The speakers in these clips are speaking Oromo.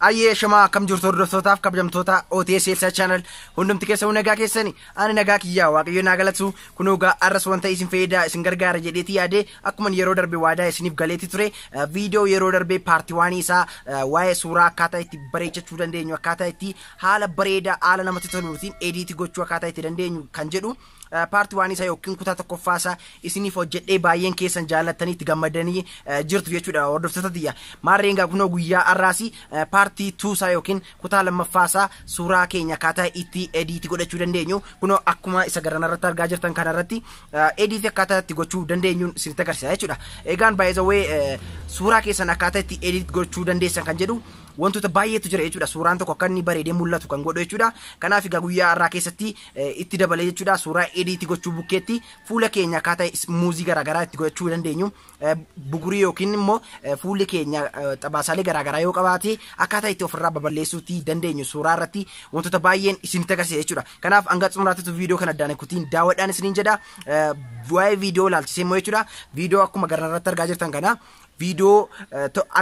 Ayyee shamaa, akkam jirtu hordoftootaaf kabajamtoota OTS Elsa Channel? Hundumti keessa nagaa keessani? Ani nagaa kiyyaa, Waaqayyo naa galatu. Kunoo gaa arras wanta isin fayyadaa, isin gargaara jedheeti yaade, akkuma yeroo darbe waadaa isiniif galeeti ture, viidiyoo yeroo darbe part 1 isaa waa'ee suuraa akkaataa itti bareechachuu dandeenyu, akkaataa itti haala bareedaa, haala namatti toluutiin edit gochuu akkaataa itti dandeenyu kan jedhu part 1 isaa yookiin kutaa tokkoffaa isaa isiniif hojjedhee baay'een keessan jaallattanii itti gammadanii jirtu jechuudha, hordoftoota tiyya. Maarreen gaa kunoo guyyaa har'aas part 2 isaa yookiin kutaa lammaffaa isaa, suuraa keenya akkaataa itti edit godhachuu dandeenyu, kunoo akkuma isa garanarratti argaa jirtan kanarratti edit akkaataa itti gochuu dandeenyuun isinitti agarsiisa jechuudha. Egaan baay'ee suuraa keessan akkaataa itti edit gochuu dandeessan kan jedhu wantoota baay'eetu jira jechuudha. Suuraan tokko akka inni bareedee mul'atu kan godhu jechuudha. Kanaaf egaa guyyaa har'aa keessatti itti dabalee jechuudha. Suuraa edit gochuu bukkeetti fuula keenya akkaataa muuzii garaagaraa itti gochuu dandeenyu, bugurii yookiin immoo fuulli keenya xabaasaalee garaagaraa yoo qabaate akkaataa itti ofirraa baballeessuutti dandeenyu suuraa irratti wantoota baay'een isinitti agarsiisa jechuudha. Kanaaf hanga xumuraatti viidiyoo kana addaan kutiin daawwadhaan isiniin jedha. Waa'ee viidiyoo ilaalchisee immoo jechuudha. Viidiyoo akkuma garanarratti argaa jirtan kana, viidiyoo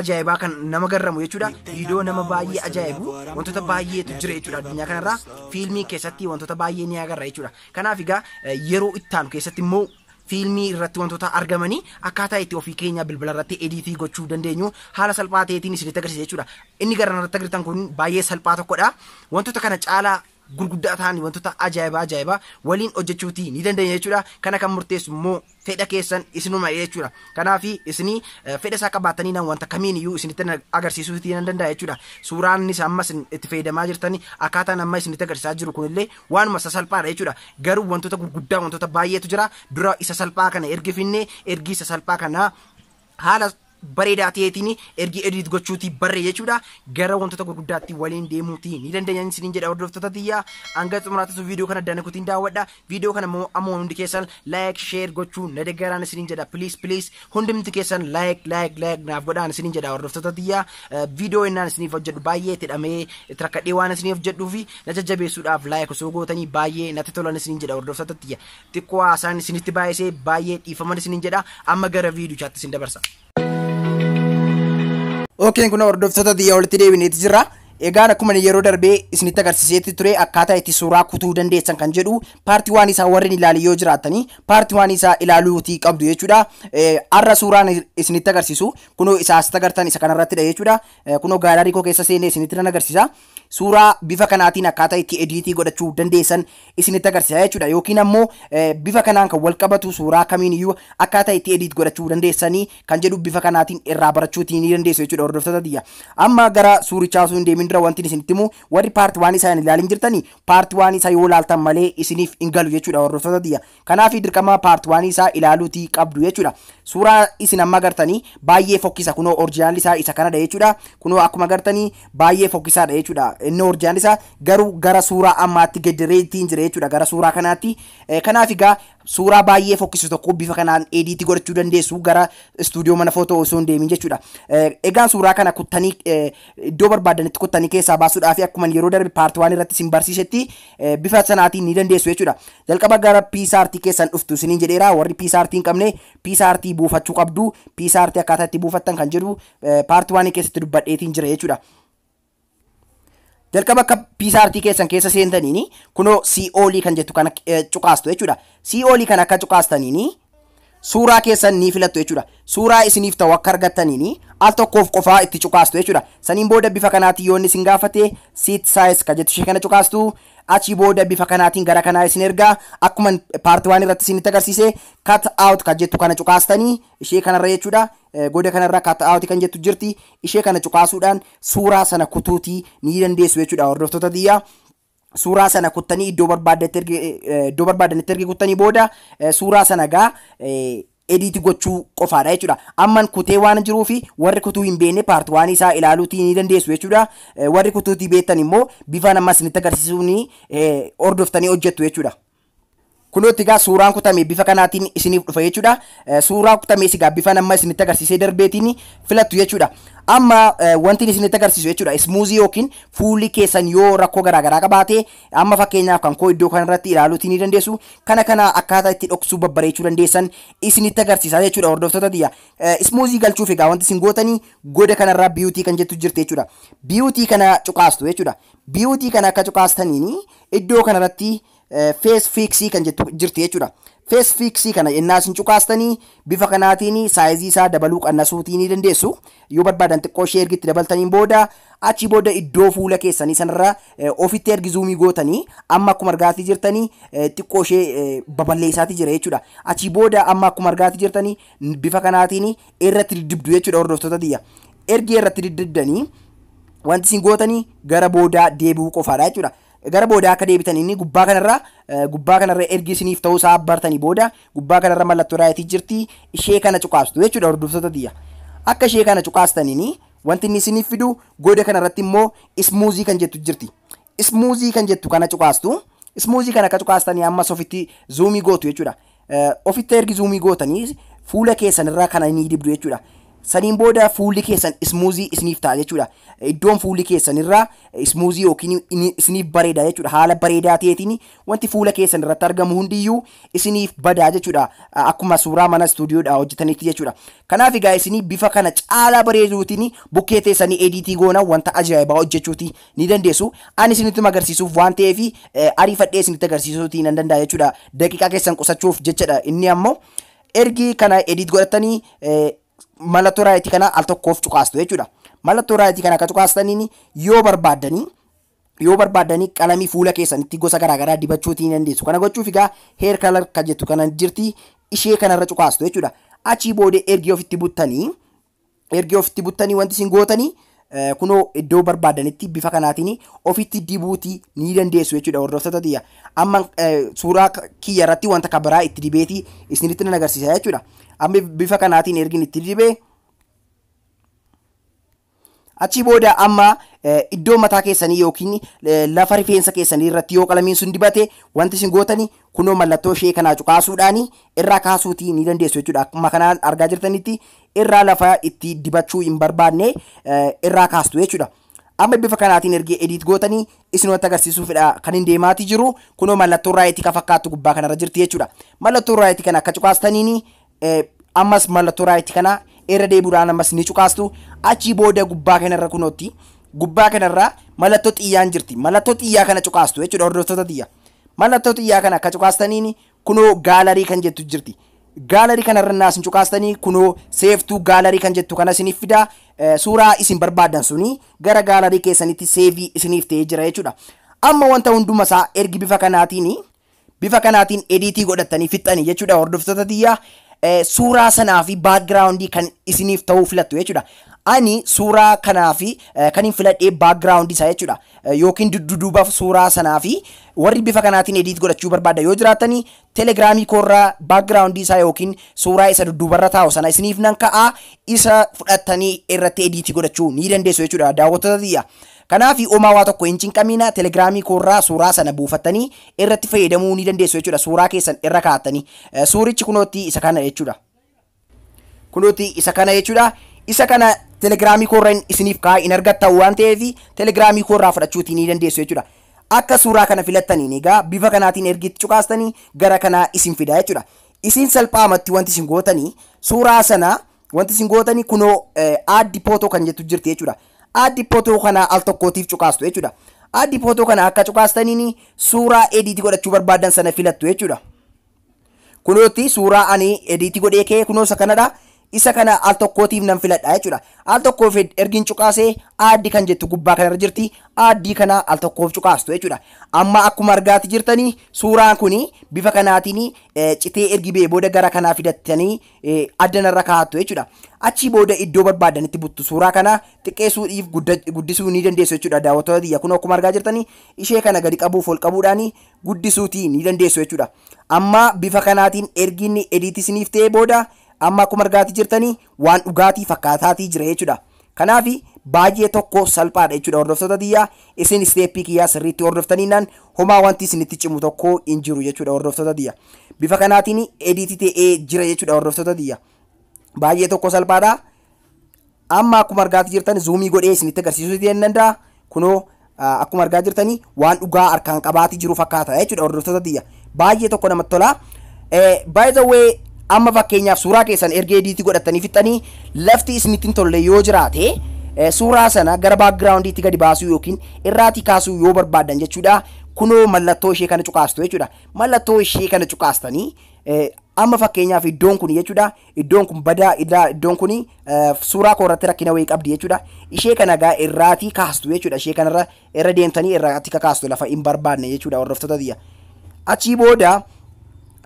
ajaa'ibaa kan nama garramu jechuudha. Viidiyoo nama baay'ee ajaa'ibu wantoota baay'eetu jira jechuudha. Addunyaa kanarraa fiilmii keessatti wantoota baay'ee ni agarra jechuudha. Kanaaf egaa yeroo itti aanu keessatti immoo fiilmii irratti wantoota argamanii akkaataa itti ofii keenya bilbila irratti edit gochuu dandeenyu haala salphaa ta'eetiin isinitti agarsiisa jechuudha. Inni garanarratti agartan kun baay'ee salphaa tokkodha. Wantoota kana caalaa gurguddaa ta'an, wantoota ajaa'ibaa ajaa'ibaa waliin hojjechuutii ni dandeenya jechuudha. Kana kan murteessu immoo fedha keessan isinuma jechuudha. Kanaaf isinii fedha isaa qabaatanii nan wanta kamiin iyyuu isinitti agarsiisuutii nan danda'a jechuudha. Suuraan isa ammas itti fayyadamaa jirtanii, akkaataan amma isinitti agarsiisaa jiru kunillee waanuma sasalphaadha jechuudha. Garuu wantoota gurguddaa, wantoota baay'eetu jira. Dura isa salphaa kana ergi finne, ergi isa salphaa kana haala bareedaa ta'eetiin ergi edit gochuutii barree jechuudha. Gara wantoota gurguddaatti waliin deemuutii ni dandeenya isiniin jedha, hordoftoota tiyyaa. Hanga xumuraatti viidiyoo kana addaan kutiin daawwadha. Viidiyoo kana immoo ammoo hundi keessan like, share gochuu na deeggaraan isiniin jedha. Please, please, hundumti keessan like, like, like naaf godhaan isiniin jedha, hordoftoota tiyyaa. Viidiyoo innaan isiniif hojjedhu baay'ee itti hidhamee itti rakkadhee waan isiniif hojjedhuu fi na jajjabeessuudhaaf like osoo gootanii baay'ee natti tolan isiniin jedha, hordoftoota tiyya. Xiqqoo haasaan isinitti baay'isee, baay'ee dhiifaman isiniin jedha. Amma gara viidiyochaatti isin dabarsa. Okeen, kun hordoftoota tiyya, walitti deebineeti jira. Egaan akkuma yeroo darbee isinitti agarsiiseetti ture, akkaataa itti suuraa kutuu dandeessan kan jedhu part 1 isaa warri ilaalu yoo jiraatanii part 1 isaa ilaaluutii qabdu jechuudha. Har'a suuraan isinitti agarsiisu kunoo isa asitti agartan isa kanarrattidha jechuudha. Kunoo gallery koo keessa seenee isinitti nan agarsiisa. Suuraa bifa kanaatiin akkaataa itti edit godhachuu dandeessan isinitti agarsiisa jechuudha. Yookiin ammoo bifa kanaan kan wal qabatu suuraa kamiin iyyuu akkaataa itti edit godhachuu dandeessanii kan jedhu bifa kanaatiin irraa barachuutii ni dandeessu jechuudha, hordoftoota tiyya. Amma gara suurichaa osoo hin deemin dura wanti isinitti himu, warri part 1 isaa hin ilaalin jirtanii part 1 isaa yoo ilaaltan malee isiniif hin galu jechuudha, hordoftoota tiyya. Kanaaf dirqama part 1 isaa ilaaluutii qabdu jechuudha. Suuraa isin amma agartanii baay'ee fokkisa. Kunoo original isaa isa kanadha jechuudha. Kunoo akkuma agartanii baay'ee fokkisaadha jechuudha. Inni original isaa garuu gara suuraa ammaatti geddereetiin jira jechuudha, gara suuraa kanaatti. Kanaaf egaa suuraa baay'ee fokkisu tokko bifa kanaan edit godhachuu dandeessu gara istuudiyoo mana footoo osoo hin deemin jechuudha. Egaan suuraa kana kuttanii iddoo barbaadanitti kuttanii keessaa baasuudhaaf akkuma yeroo darbe part 1 irratti isin barsiisetti bifa sanaatiin ni dandeessu jechuudha. Jalqaba gara PicsArt keessan dhuftu isiniin jedheera. Warri PicsArt hin qabne PicsArt buufachuu qabdu. PicsArt akkaataa itti buufattan kan jedhu part 1 keessatti dubbadheetiin jira jechuudha. Jalqaba akka PicsArt keessan keessa seentaniini kunoo see all kan jettu kana cuqaastu jechuudha. See all kan akka cuqaastaniini suuraa keessan ni filattu jechuudha. Suuraa isiniif ta'u akka argattaniini al tokkoof qofaa itti cuqaastu jechuudha. Saniin booda bifa kanaatiin yoo inni isin gaafate set size kan jettu ishee kana cuqaastu. Achii booda bifa kanaatiin gara kanaa isin ergaa. Akkuma part 1 irratti isinitti agarsiise cut out kan jettu kana cuqaastanii ishee kanarra jechuudha. Goda kanarra cut out kan jettu jirti. Ishee kana cuqaasuudhaan suuraa sana kutuutii ni dandeessu jechuudha, hordoftoota tiyyaa. Suuraa sana kuttanii iddoo barbaadanitti ergi kuttanii booda suuraa sana gaa edit gochuu qofaadha jechuudha. Amman kutee waan jiruufi warri kutuu hin beekne part 1 isaa ilaaluutii ni dandeessu jechuudha. Warri kutuutii beektan immoo bifa nama isinitti agarsiisuun hordoftanii hojjettu jechuudha. Kunootti egaa suuraan kutame bifa kanaatiin isiniif dhufa jechuudha. Suuraa kutame egaa bifa nama isinitti agarsiisee darbeetiin filattu jechuudha. Amma wanti isinitti agarsiisu jechuudha. Smooth yookiin fuulli keessan yoo rakkoo garaagaraa qabaate, amma fakkeenyaaf kan koo iddoo kanarratti ilaaluutii ni dandeessu. Kana akkaataa itti dhoksuu babbareechuu dandeessan isinitti agarsiisa jechuudha, hordoftoota tiyya. Smooth galchuuf egaa wanti isin gootanii goda kanarraa beauty kan jettu jirti jechuudha. Beauty kana cuqaastu jechuudha. Beauty kana akka cuqaastaniin iddoo kanarratti face fix kan jettu jirti jechuudha. Face fix kana yennaa isin cuqaastanii bifa kanaatiin size isaa dabaluu qannasuutii ni dandeessu. Yoo barbaadan xiqqoo ishee ergitti dabaltaniin booda, achi booda iddoo fuula keessanii sanarra ofitti ergi zoom gootanii, amma akkuma argaatii jirtanii xiqqoo ishee baballeessaatii jira jechuudha. Achi booda amma akkuma argaatii jirtanii bifa kanaatiin irratti diddibdu jechuudha, hordoftoota tiyya. Ergi irratti diddibdanii wanti isin gootanii gara boodaa deebi'uu qofaadha jechuudha. Gara boodaa akka deebitan inni gubbaa kanarra ergi isiniif ta'uu isaa bartanii booda gubbaa kanarra mallattoo right jirti, ishee kana cuqaastu jechuudha, hordoftoota tiyya. Akka ishee kana cuqaastaniin wanti inni isiniif fidu goda kanarratti immoo smooth kan jettu jirti. Smooth kan jettu kana cuqaastu. Smooth kana akka cuqaastanii ammas ofitti zoom gootu jechuudha. Ofitti ergi zoom gootanii fuula keessan irraa kana ni dibdu jechuudha. Saniin booda fuulli keessan smooth isiniif ta'a jechuudha. Iddoon fuulli keessan irraa smooth yookiin isiniif bareeda jechuudha. Haala bareedaa ta'eetiin wanti fuula keessan irratti argamu hundiyyuu isiniif badaa jechuudha. Akkuma suuraa mana istuudiyoodhaa hojjetanitti jechuudha. Kanaaf egaa isinii bifa kana caalaa bareeduutiin bukkee teessanii edit goona wanta ajaa'ibaa hojjechuuti ni dandeessu. Ani isinitti agarsiisuuf waan ta'eef ariifadhee isinitti agarsiisuuti nan danda'a jechuudha. Daqiiqaa keessan qusachuuf jechadha. Inni ammoo ergi kana edit godhatanii mallattoo right kana al tokkoof cuqaastu jechuudha. Mallattoo right kana akka cuqaastaniin yoo barbaaddanii qalamii fuula keessanitti gosa garaagaraa dibachuutii ni dandeessu. Kana gochuuf egaa hair color kan jettu kana jirti, ishee kanarra cuqaastu jechuudha. Achii booda ergi ofitti buttanii wanti isin gootanii kunoo iddoo barbaadanitti bifa kanaatiin ofitti dibuutii ni dandeessu jechuudha, hordoftoota tiyya. Amma suuraa kiyya irratti wanta kabaraa itti dibeetii isinitti nan agarsiisa jechuudha. Amma bifa kanaatiin ergin itti dibee achii booda amma iddoo mataa keessanii yookiin lafa rifeensa keessanii irratti yoo qalamiin sun dibate wanti isin gootanii kunoo mallattoo ishee kanaa cuqaasuudhaan irraa kaasuutii ni dandeessu jechuudha. Akkuma kanaan argaa jirtanitti irraa lafa itti dibachuu hin barbaanne irraa kaastu jechuudha. Amma bifa kanaatiin ergee edit gootanii isinumatti agarsiisuufidha kan hin deemaatii jiru. Kunoo mallattoo right kan fakkaattu gubbaa kanarra jirti jechuudha. Mallattoo right kana akka cuqaastaniin ammas mallattoo right kana irra deebiidhaan ammas ni cuqaastu. Achii booda gubbaa kanarra kunootti gubbaa kanarra mallattoo xiyyaan jirti. Mallattoo xiyyaa kana cuqaastu jechuudha, hordoftoota xiyya. Mallattoo xiyyaa kana akka cuqaastaniin kunoo gallery kan jettu jirti. Gallery kanarra naasin cuqaastanii kunoo save to gallery kan jettu kana isiniif fida. Suuraa isin barbaadan suni gara gallery keessanitti save isiniif ta'ee jira jechuudha. Amma wanta hunduma isaa ergi bifa kanaatiin edit godhatanii fixxanii jechuudha, hordoftoota xiyyaa. Suuraa sanaa fi background kan isiniif ta'uu filattu jechuudha. Ani suuraa kanaa fi kan hin filadhee background isaa jechuudha. Yookiin dudduuba suuraa sanaa fi warri bifa kanaatiin edit godhachuu barbaada yoo jiraatanii telegiraamii koorraa background isaa yookiin suuraa isa dudduubarra taa'u sana isiniif nan ka'a, isa fudhattanii irratti edit godhachuu ni dandeessu jechuudha, daawwattoota xiyya. Kanaaf homaa waa tokko hin cinqamina, telegiraamii koorraa suuraa sana buufattanii irratti fayyadamuu ni dandeessu jechuudha, suuraa keessan irra kaa'attanii. Suurichi kunootti isa kana jechuudha. Kunootti isa kana jechuudha. Isa kana telegiraamii koorraa isiniif kaa'aa hin argattan waan ta'eef telegiraamii koorraa fudhachuutii ni dandeessu jechuudha. Akka suuraa kana filattaniin egaa bifa kanaatiin ergitti cuqaastanii gara kanaa isin fida jechuudha. Isin salphaamatti wanti isin gootanii suuraa sana wanti isin gootanii kunoo add photo kan jettu jirti jechuudha. Add photo kana al tokkootiif cuqaastu jechuudha. Add photo kana akka cuqaastaniin suuraa edit godhachuu barbaadan sana filattu jechuudha. Kunootti suuraa ani edit godhee ka'e kunoo isa kanadha. Isa kana al tokkootiif nan filadha jechuudha. Al tokkoof ergin cuqaasee add kan jettu gubbaa kanarra jirti. Add kana al tokkoof cuqaastu jechuudha. Amma akkuma argaati jirtanii suuraan kuni bifa kanaatiin citee ergi ba'ee booda gara kanaa fidattanii addanarra kaa'attu jechuudha. Achii booda iddoo barbaadanitti buttu, suuraa kana xiqqeessuudhiif guddisuu ni dandeessu jechuudha. Daawwattoota xiyya, kun akkuma argaa jirtanii ishee kana gadi qabuuf ol qabuudhaan guddisuutii ni dandeessu jechuudha. Amma bifa kanaatiin ergi inni edit isiniif ta'ee booda amma akkuma argaati jirtanii waan dhugaatii fakkaataatii jira jechuudha. Kanaaf Baay'ee tokko salphaadha jechuudha hordoftoota tiyyaa. Isin step kiyyaa sirriitti hordoftaniinaan homaa wanti isinitti cimu tokko hin jiru jechuudha hordoftoota tiyya. Bifa kanaatiin edit ta'ee jira jechuudha hordoftoota tiyya. Baay'ee tokko salphaadha. Amma akkuma argaa jirtan zoom godhee isinitti agarsiisuu ni danda'a. Kunoo akkuma argaa jirtanii waan dhugaa harkaan qabaatii jiru fakkaata jechuudha hordoftoota tiyya. Baay'ee tokko namatti tola. By the way, amma fakkeenyaaf suuraa keessan erga edit godhatanii fixxanii lafti isinitti hin tolle yoo jiraate, suuraa sana gara backgroundiitti gadi baasuu yookiin irraatii kaasuu yoo barbaadan jechuudha. Kunoo mallattoo ishee kana cuqaastu jechuudha. Mallattoo ishee kana cuqaastanii amma fakkeenyaaf iddoon kun jechuudha. Iddoon kun badaa, iddoon kun suuraa koo irratti rakkina wayii qabdi jechuudha. Ishee kana gaa irraatii kaastu jechuudha. Ishee kanarra irra deemtanii irraatii kakaastu lafa hin barbaadne jechuudha hordoftoota tiyya. Achii booda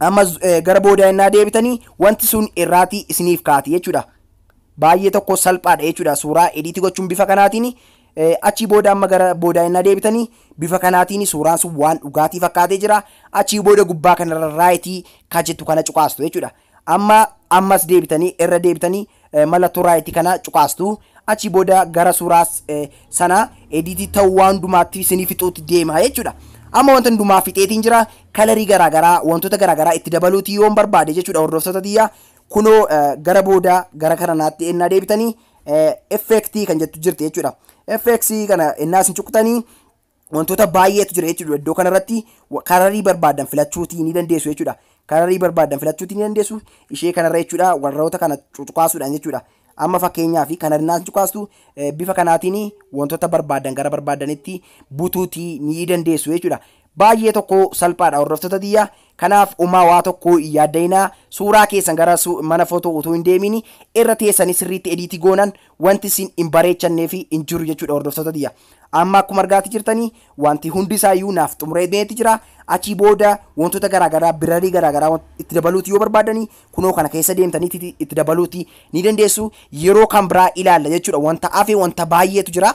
amma gara booda innaa deebitanii wanti sun irraatii isiniif kaati jechuudha. Baay'ee tokko salphaadha jechuudha suuraa edit gochuun bifa kanaatiin. Achii booda amma gara booda innaa deebitanii bifa kanaatiin suuraan sun waan dhugaatii fakkaatee jira. Achii booda gubbaa kanarra right kan jettu kana cuqaastu jechuudha. Amma ammas deebitanii irra deebitanii mallattoo right kana cuqaastu. Achii booda gara suuraa sana edit ta'uu waan hundumaatti isinii fixuutti deema jechuudha. Amma wanta hundumaa fixeetiin jira. Color garaagaraa, wantoota garaagaraa itti dabaluutii yoon barbaade jechuudha hordoftoota tiyyaa. Kunoo gara booda gara kananaatti ennaa deebitanii effect kan jettu jirti jechuudha. Effect kana ennaa isin cuqtanii wantoota baay'eetu jira jechuudha. Iddoo kanarratti color barbaadan filachuutii ni dandeessu jechuudha. Color barbaadan filachuutii ni dandeessu. Ishee kanarra jechuudha warroota kana cuqaasuudhaan jechuudha. Amma fakkeenyaaf kana ennaa isin cuqaastu bifa kanaatiin wantoota barbaadan gara barbaadanitti butuutii ni dandeessu jechuudha. Baay'ee tokko salphaadha hordoftoota tiyyaa. Kanaaf uumaa waa tokko hin yaadda'inaa. Suuraa keessan gara mana footoo utuu hin deemin irra teessanii sirriitti edit goonan wanti isin hin bareechannee fi hin jiru jechuudha hordoftoota tiyya. Amma akkuma argaatti jirtanii wanti hundi isaayyuu naaf xumureetti jira. Achii booda wantoota garaagaraa, blur garaagaraa itti dabaluuti yoo barbaadanii kunoo kana keessa deemtanii itti dabaluuti ni dandeessu. Yeroo kan biraa ilaalla jechuudha. Wanta hafe wanta baay'eetu jira.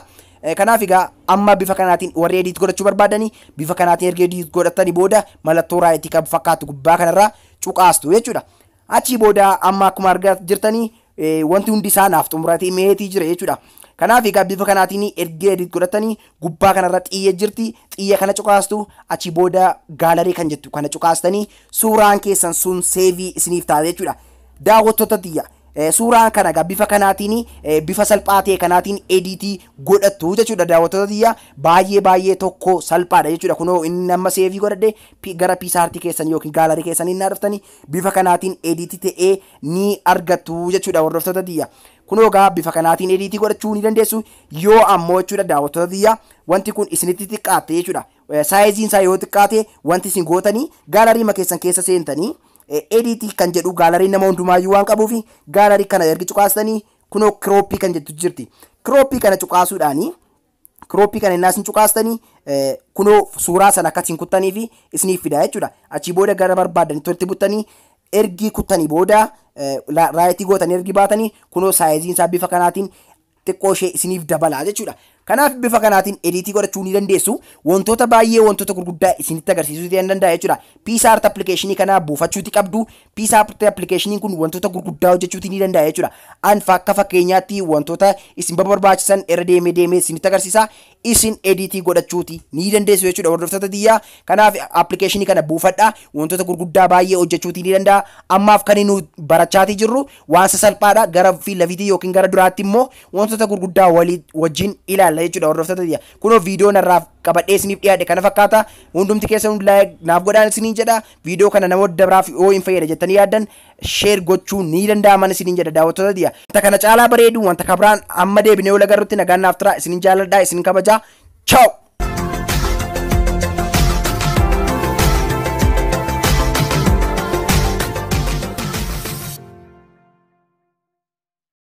Kanaaf egaa amma bifa kanaatiin warri edit godhachuu barbaadanii bifa kanaatiin erga edit godhatanii booda mallattoo right kan fakkaatu gubbaa kanarraa cuqaastu jechuudha. Achii booda amma akkuma argaa jirtanii wanti hundi isaa naaf xumuratee meetii jira jechuudha. Kanaaf egaa bifa kanaatiin erga edit godhatanii gubbaa kanarra xiyya jirti. Xiyya kana cuqaastu. Achii booda gallery kan jettu kana cuqaastanii suuraan keessan sun save isiniif ta'a jechuudha. Daawwattoota tiyya. Suuraan kana egaa bifa kanaatiin, bifa salphaa ta'e kanaatiin edit godhattu jechuudha daawwattoota tiyya. Baay'ee baay'ee tokko salphaadha jechuudha. Kunoo inni amma save godhadhe gara PicsArt keessan yookiin gallery keessanii inni dhuftanii bifa kanaatiin edit ta'ee ni argattu jechuudha hordoftoota tiyya. Kunoo egaa bifa kanaatiin edit godhachuu ni dandeessu. Yoo ammoo jechuudha daawwattoota tiyya, wanti kun isinitti xiqqaate jechuudha. Sizeiin isaa yoo xiqqaate wanti isin gootanii gallery keessan keessa seentanii edit kan jedhu gallery nama hundumaayyuu waan qabuuf gallery kana ergi cuqaastanii kunoo crop kan jettu jirti. Crop kana cuqaasuudhaanii, crop kana innaa isin cuqaastanii kunoo suuraa sana akkasiin kuttanii fi isiniif fida jechuudha. Achii booda gara barbaadanitti walitti buttanii ergi kuttanii booda right gootanii ergi baatanii kunoo sizeiin isaa bifa kanaatiin xiqqoo ishee isiniif dabala jechuudha. Kanaaf bifa kanaatiin edit godhachuu ni dandeessu. Wantoota baay'ee, wantoota gurguddaa isinitti agarsiisuu ni danda'a jechuudha. PicsArt application kana buufachuuti qabdu. PicsArt applicationiin kun wantoota gurguddaa hojjechuuti ni danda'a jechuudha. An akka fakkeenyaatti wantoota isin barbaachisan irra deemee deemee isinitti agarsiisa. Isin edit godhachuuti ni dandeessu jechuudha hordoftoota tiyyaa. Kanaaf application kana buufadhaa. Wantoota gurguddaa baay'ee hojjechuuti ni danda'a. Ammaaf kan nu barachaatii jirru waan sasalphaadha. Gara fiilafiitii yookiin gara duraatti immoo wantoota gurguddaa walii wajjin ilaalla jechuudha hordoftoota tiyya. Kunoo viidiyoo narraaf qabadhee isiniif dhiyaadhe kana fakkaata. Hundumti keessan like naaf godhaan isiniin jedha. Viidiyoo kana namoota dabaraaf yoo hin fayyada jettanii yaaddan share gochuu ni danda'aman isiniin jedha daawwattoota tiyya. Wanta kana caalaa bareedu wanta kabiraan amma deebinee wal agarrutti nagaan naaf tura. Isiniin jaalladha, isinin kabajaa. Ciao!